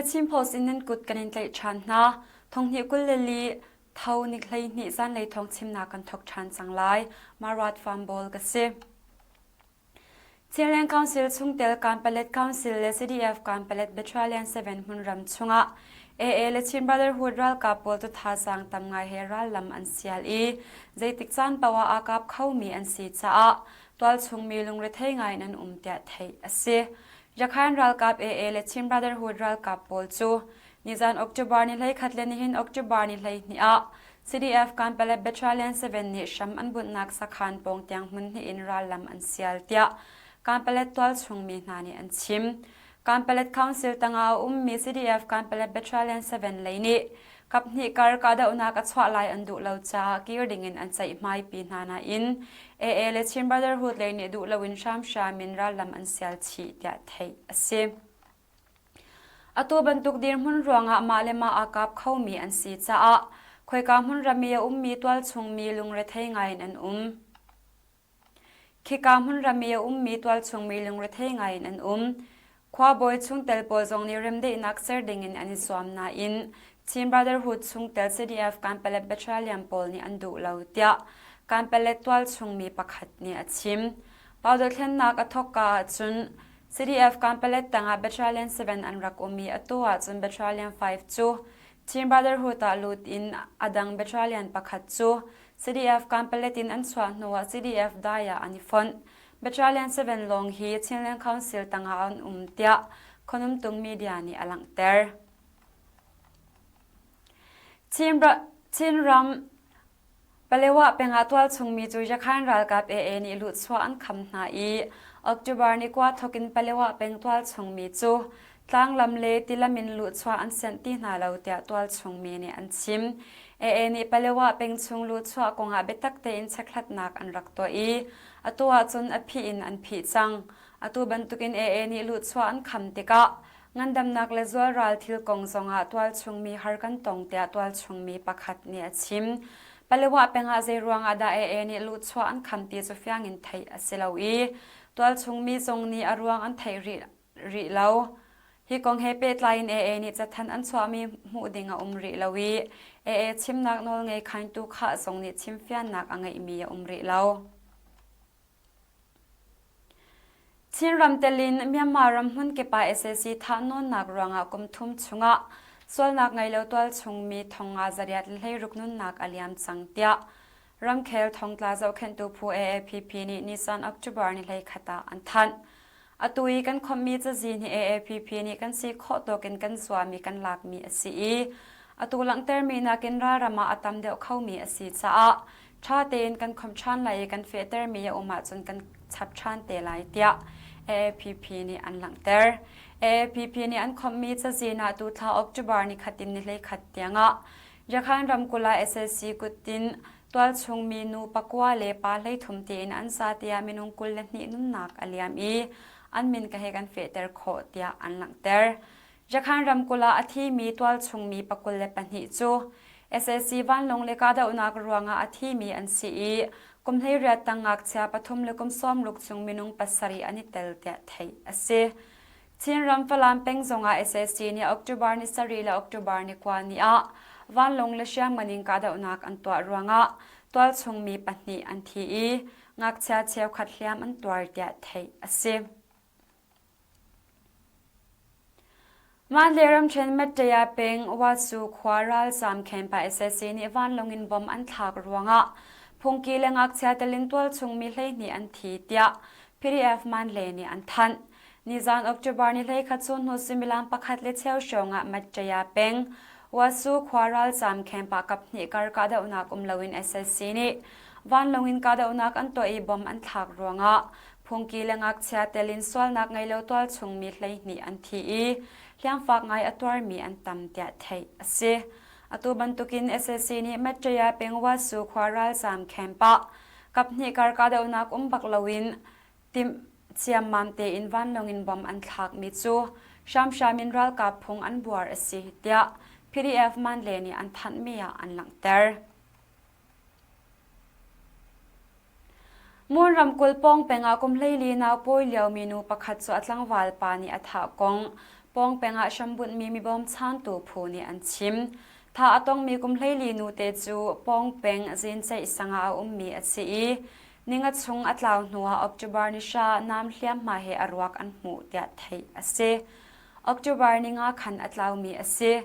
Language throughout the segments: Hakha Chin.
The Chin Post in nan kut kan in tlaih ṭhan hna. Thonghnih 22 tho ni 12 zanlei thawng chimnak kan thawk ṭhan cang lai. Marat Farm Ball ka si. Chinland Council chungtel Kanpalet Council le CDF Kanpalet Battalion 7 hmunram chungah AA le Chin Brotherhood ralkap pawl cu thazaang tam ngai he rallam an sial i zeitik caan paoh ah aa kap khomi an si caah tualchung mi lungrethei ngai in an um tiah theih a si. Rakhain ralkap AA le Chin Brotherhood ralkap pawl cu nizan October ni 11 le nihin October ni 12 ah CDF Kanpalet Battalion 7 nih hram an bunhnak sakhan pawng tiang hmun hnih in rallam an sial tiah Kanpalet tualchung mi hna nih an chim. Kanpalet Council tangah a ummi CDF Kanpalet Battalion 7 lei nih kaphnih kar kahdohnak a chuah lai an duh lo caah kir dingin an ceihmaipi hna nain AA le Chin Brotherhood lei nih duh loin hramhram in rallam an sial chih tiah theih a si. Atu bantuk dirhmun ruangah mah le mah aa kap khomi an si caah khoika hmunram i a ummi tualchung mi lungrethei ngaiin an um. Khika hmunram i a ummi tualchung mi lungrethei ngaiin an um. Khuabawi chungtel pawl zong nih remdaihnak ser dingin an i zuam nain Chin Brotherhood chungtel CDF Kanpalet Battalion pawl nih an duh lo tiah Kanpalet tualchung mi pakhat nih a chim. Pau dothlennak a thawkka ahcun CDF Kanpalet tangah Battalion 7 an rak um i atu ahcun Battalion 5 cu Chin Brotherhood ah lut in a dang battalion pakhat cu CDF Kanpalet in an chuah hnuah CDF dai ah an i fonh. Battalion 7 lawng hi Chinland Council tangah an um tiah Khonumtung Media nih a langhter. Chinram Palewa peng ah tualchungmi cu Yakhan ralkap AA nih luhchuah an kham hna i October ni kua thawk in Palewa peng tualchungmi cu tlanglam le tilam in luhchuah an senh ti hna lo tiah tualchungmi nih an chim. AA nih Palewa peng chung luhchuah kongah biatak tein chekhlatnak an rak tuah i atu ahcun a phih in an phih cang. Atu bantukin AA nih luhchuah an kham tikah Ngandamnak le zualral thil kong zongah tualchungmi har kan tong tiah tualchungmi pakhat nih a chim. Palewa peng ah zeiruang ah dah AA nih luhchuah an kham ti cu fiang in theih a si lo i tualchungmi zong nih a ruang an theih rih, rih lo. Hi kong he pehtlai in AA nih cathanh an chuahmi hmuh ding a um rih lo i AA chimnak nawlngei khaintu khah zong nih chimfiannak a ngeihmi a um rih lo. Chinram tel in Myanmar ram hmunkip ah sac thahnawnnak ruangah kum thum chungah sualnak ngei lo tualchung mi thong nga zariat le 16 nunnak a liam cang tiah ramkhel thongtla zohkhenhtu phu AAPP nih nisan October ni 21 ah an thanh. Atu i kan khawmhmi cazin hi AAPP nih kan si khawh tawk in kan zuami kan lakmi a si i atu langhtermi nakin ralram ah a tam deuh khomi a si caah ṭha tein kan khawmh ṭhan lai i kan fehtermi a um ahcun kan chap ṭhan te lai tiah AAPP nih an langhter. AAPP nih an khawmhmi cazin ah tuthla October ni khat in ni 11 tiangah Yakhan ramkulh ah SSC kutin tualchung mi nu pakua le pa 13 tiin an za tiah minung 22 nunnak a liam i an min ka he kan fehter khawh tiah an langhter. Yakhan ramkulh ah a thimi tualchung mi 22 cu sac vanlawng le kahdohnak ruangah a thimi an si i kum 18 tang ngakchia pathum le kum 60 chung minung pasarih an i tel tiah theih a si. Chinram Falam peng zongah sac nih October ni sarih le October ni kua ni ah vanlawng le hriamngan in kahdohnak an tuah ruangah tualchung mi pahnih an thi i ngakchia cheukhat hliam an tuar tiah theih a si. Mandalay ramṭhen Mattaya peng Watsu khua ralzaam camp ah sac nih vanlawng in bomb an thlak ruangah phungki le ngakchia telin tualchung mi 12 an thi tiah PDF Mandalay nih an thanh. Nizaan October ni 11 chun hnu suimilam pakhat le cheu hrawng ah Mattaya peng Watsu khua ralzaam camp ah kaphnih kar kahdohnak um loin sac nih vanlawng in kahdohnak an tuah i bomb an thlak ruangah Phungki le ngakchia tel in sualnak ngei lo tualchung mi 12 an thi i hliamfak ngai a tuarmi an tam tiah theih a si. Atu bantukin sac nih Mattaya peng Wasu khua ralzaam camp ah kaphnih kar kahdohnak um bak loin timh ciammam tein vanlawng in bomb an thlakmi cu hramhram in ralkap phung an buar a si tiah PDF Mandalay nih an thanhmi ah an langhter. Mon ramkulh pawng peng ah kum 14 nau pawi liomi nu pakhat cu a tlangval pa nih a thah kong. Pawng peng ah hrambunhmi mibawmchantu phu nih an chim. Thah a tongmi kum 14 nute cu Pawng peng Zinceih sang ah a ummi a si i ninga chung a tlau hnuah October ni hra nam hliamhma he a ruak an hmuh tiah theih a si. October ninga khan a tlaumi a si.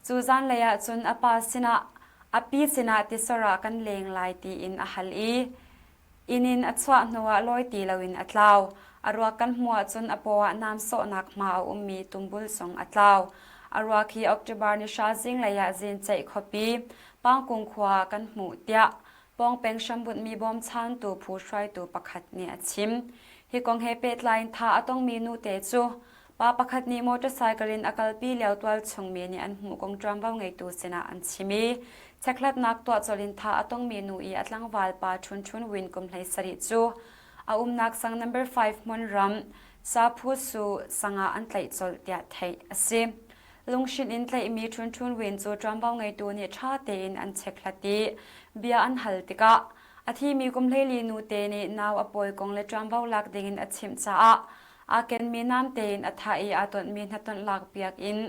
Cu zanlei ah cun a pa sinah a pi sinah tisor ah kan leng lai tiin a hal i Inn in a chuah hnuah lawi ti loin a tlau. A ruak kan hmuh ahcun a paw ah naam sawhnak hma a ummi tumbul zong a tlau. A ruak hi October ni hra zinglei ah Zinceih khuapi, Pangkung khua ah kan hmuh tiah Pawngpeng hrambunhmi bawmchantu phu hruaitu pakhat nih a chim. Hi kong he pehtlai in thah a tongmi nute cu Pa pakhat nih motorcycle in a kalpi lio tualchung mi nih an hmuh kong ṭuanvo ngeitu sinah an chim i chekhlatnak tuah colh in thah a tongmi nu i a tlangval pa Ṭhun Ṭhun Win kum 17 cu a umnak sang number 5 hmunram Saphu Su sang ah an tlaih colh tiah theih a si. Lunghrinh in tlaihmi Ṭhun Ṭhun Win cu ṭuanvo ngeitu nih ṭha tein an chekhlat i bia an hal tikah a thimi kum 14 nute nih nau a pawi kong le ṭuanvo lak dingin a chimh caah Aa kenmi namte in a thah i aa tonhmi hnatonh lakpiak in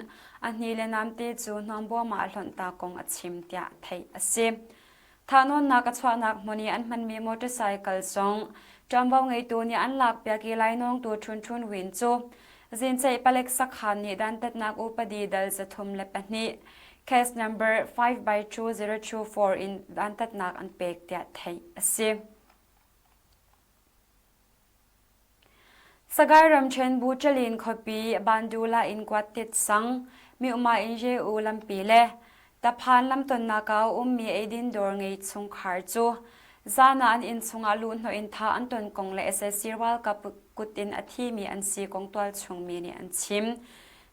a hni le namte cu hnawmbuam ah a hlonhta kong a chim tiah theih a si. Thahnawnnak a chuahnak hmun i an hmanmi motorcycle zong ṭuanvo ngeitu nih an lakpiak i lainawngtu Ṭhun Ṭhun Win cu Zinceih palek sakhan nih dantatnak upadi dal 32 case number 5 by 2024 in dantatnak an pek tiah theih a si. Sagaing ramṭhen Buṭalin khuapi Bandula in Kuattit sang, Myohma in Ye-u lampi le Taphan lamtonnak ah a ummi eidin dawr ngei chungkhar cu zan ah an inn chungah luhhnawh in thah an ton kong le sac ralkap kut in a thimi an si kong tualchung mi nih an chim.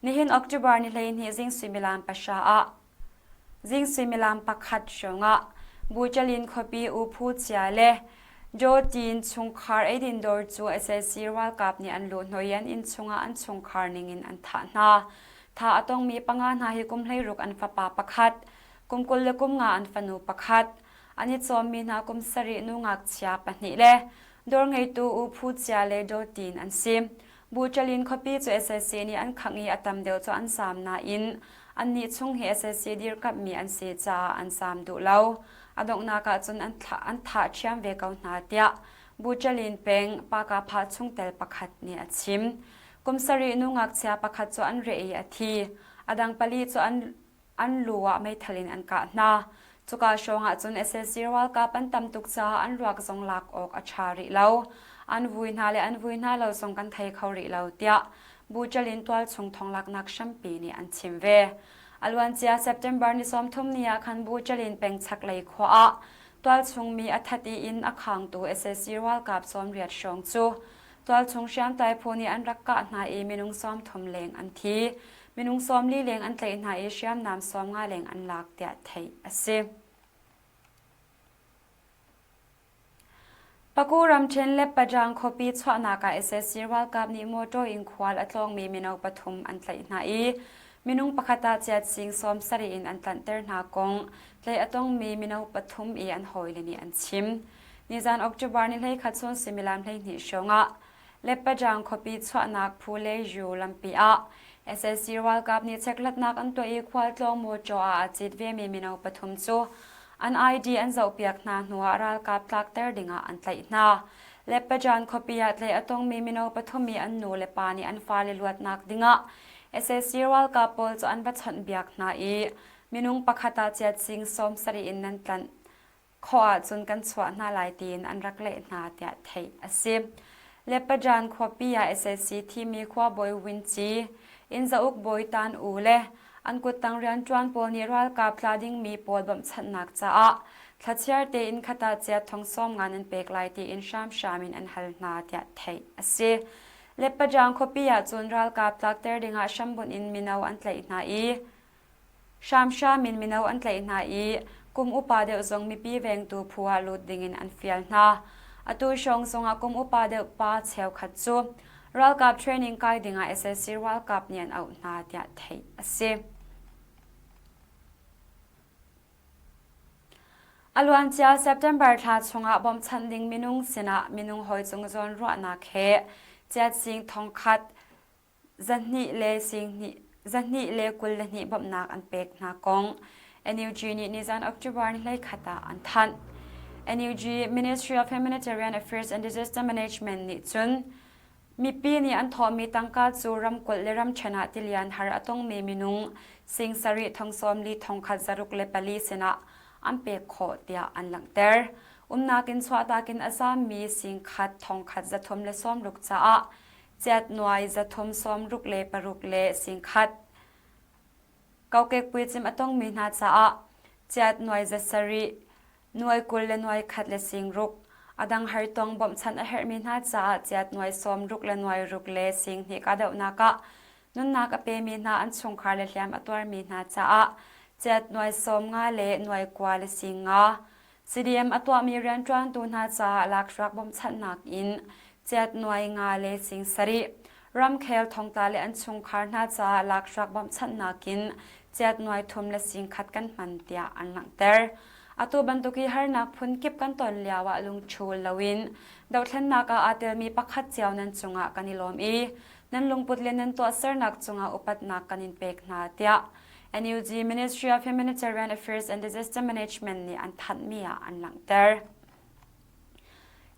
Nihin October ni 12 zing suimilam pahra ah Zing suimilam pakhat hrawngah Buchalin khuapi U Phu Chia le Jaw Tin chungkhar eidin dawr cu sac ralkap nih an luhhnawh i an inn chungah an chungkhar ningin an thah hna. Thah a tongmi panga hna hi kum 16 an fapa pakhat, kum 25 an fanu pakhat, an i cawmmi hna kum sarih nu ngakchia pahnih le dawr ngeitu U Phu Chia le Daw Tin an si. Buchalin khuapi cu sac nih an khangh i a tam deuh cu an zaam nain annih chung hi sac dirkamhmi an si caah an zaam duh lo. A donghnak ah cun an thah ṭhiam ve ko hna tiah Buchalin peng Pakapha chungtel pakhat nih a chim. Kum sarih nu ngakchia pakhat cu an reh i a thi. A dang pali cu an an lu ah meithal in an kah hna. Cuka hrawng ah cun sac ralkap an tam tuk caah an ruak zong lak awk a ṭha rih lo. An vui hna le an vui hna lo zong kan thei kho rih lo tiah Buchalin tualchung thonglaknak hrampi nih an chim ve. A luancia September ni 30 ni ah khan Buchalin peng chaklei khua ah tualchung mi a that i inn a khangtu sac ralkap 80 hrawng cu tualchung hriamtlai phu nih an rak kah hna i minung 30 leng an thi. Minung 40 leng an tlaih hna i hriamnam 50 leng an lak tiah theih a si. Paku ramṭhen le Pajang khuapi chuahnak ah sac ralkap nih motor in khual a tlawngmi mino pathum an tlaih hna i minung pakhat ah chiat sing 70 in an tlanhter hna kong tlaih a tongmi mino pathum i an hawile nih an chim. Nizan October ni 11 chun suimilam 12 hrawng ah Lepajang khuapi chuahnak Phule Yu lampi ah sac ralkap nih chekhlatnak an tuah i khualtlawng mawṭaw ah aa cit vemi mino pathum cu an ID an zohpiak hna hnuah ralkap tlakter dingah an tlaih hna. Leppajan khuapi ah tlaih a tongmi mino pathum i an nu le pa nih an fale luatnak dingah sac ralkap pawl cu an va chawnhbiak hna i minung pakhat ah chiat sing 70 in nan tlanh khawh ahcun kan chuah hna lai tiin an rak leh hna tiah theih a si. Lepajan khuapi ah sac thimi khuabawi Win Ci, inn zauk bawi Tan U le an kuttang rianṭuan pawl nih ralkap tla dingmi pawl bawmhchanhnak caah thlachiar tein khatah chiat thong sawm nga nan pek lai tiin hramhram in an hal hna tiah theih a si. Lepajang khuapi ah cun ralkap tlakter dingah hrambunh in mino an tlaih hna i Hramhram in mino an tlaih hna i kum upa deuh zong mipi vengtu phu ah lut dingin an fial hna. Atu hrawng zongah kum upa deuh pa cheukhat cu ralkap training kai dingah sac ralkap nih an auh hna tiah theih a si. A luancia September thla chungah bawmhchanh ding minung sinah minung hawi cung zawnruahnak he chiatsing thongkhat. 222 bawmhnak an pek hna kong NUG nih nizan October ni 21 ah an thanh. NUG Ministry of Humanitarian Affairs and Disaster Management nih cun mipi nih an thawhmi tangka cu ramkulh le ramṭhen ah tilian har a tongmi minung sing sarih thong sawm li thong khat zaruk le pali sinah an pek khawh tiah an langhter. Umnak in chuahtak in a zaammi sing khat thong khat zathum le sawm ruk caah chiat nuai zathum sawm ruk le paruk le sing khat kokek puicim a tongmi hna caah chiat nuai za sarih nuai 20 le nuai khat le sing ruk a dang hartong bawmhchanh a herhmi hna caah chiat nuai sawm ruk le nuai ruk le sing hnih kahdohnak ah nunnak a pemi hna an chungkhar le hliam a tuarmi hna caah chiat nuai sawm nga le nuai kua le sing nga CDM a tuahmi rianṭuantu hna caah lakhruak bawmhchanhnak in chiat nuai nga le sing sarih, ramkhel thongtla le an chungkhar hna caah lakhruak bawmhchanhnak in chiat nuai thum le sing khat kan hman tiah an langhter. Atu bantuk i harnak phun kip kan ton lio ah lungṭhul loin dothlennak ah aa telmi pakhat cio nan cungah kan i lawm i nan lungput le nan tuahsernak cungah upatnak kan in pek hna tiah NUG Ministry of Humanitarian Affairs and Disaster Management nih an thanhmi ah an langhter.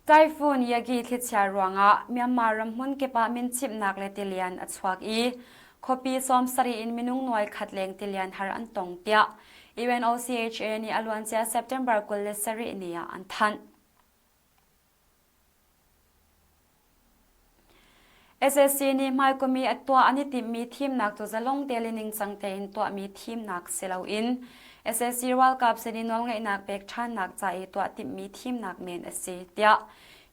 Typhoon Yagi thlichia ruangah Myanmar ram hmun kip ah minchimhnak le tilian a chuak i khuapi sawmsarih in minung nuai khat leng tilian har an tong tiah UNOCHA nih a luancia September 27 ni ah an thanh. SSC nih hmaikum i a tuah an i timhmi thimnak cu zalong te le ningcang tein tuahmi thimnak si loin SSC ralkap sin i nawlngeihnak pek ṭhannak ca i tuah timhmi thimnak men a si, tiah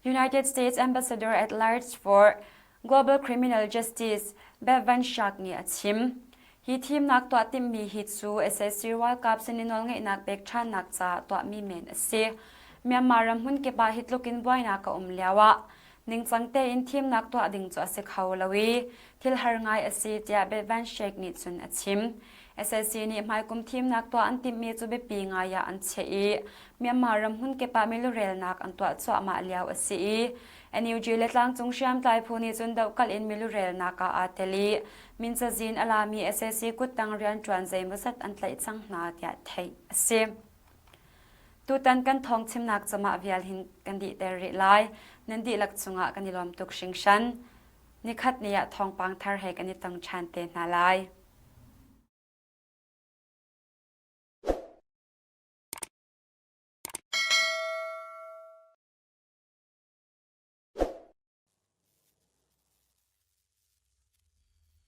United States Ambassador at Large for Global Criminal Justice Bevan Schacht nih a chim. Hi thimnak tuah timhmi hi cu sac ralkap sin i nawlngeihnak pek ṭhannak caah tuahmi men a si. Myanmar ram hmunkip ah hi tluk in buainak a um lioah ningcang tein thimnak tuah ding cu a si kho lo i thil har ngai a si tiah Bevan Sheikh nih cun a chim. Sac nih hmaikum thimnak tuah an timhmi cu biapi ngai ah an chiah i Myanmar ram hmunkip ah milurelnak an tuah cuahmah lio a si i NUG le tlangcung hriamtlai phu nih cun dohkalh in milurelnak ah aa tel i min cazin a lami sac kuttang rianṭuan zeimawzat an tlaih cang hna tiah theih a si. Tutan kan thawng chimnak camah vial hin kan dihter rih lai. Nan dihlak cungah kan i lawm tuk hringhran. Nikhat ni ah thawngpang thar he kan i tong ṭhan te hna lai.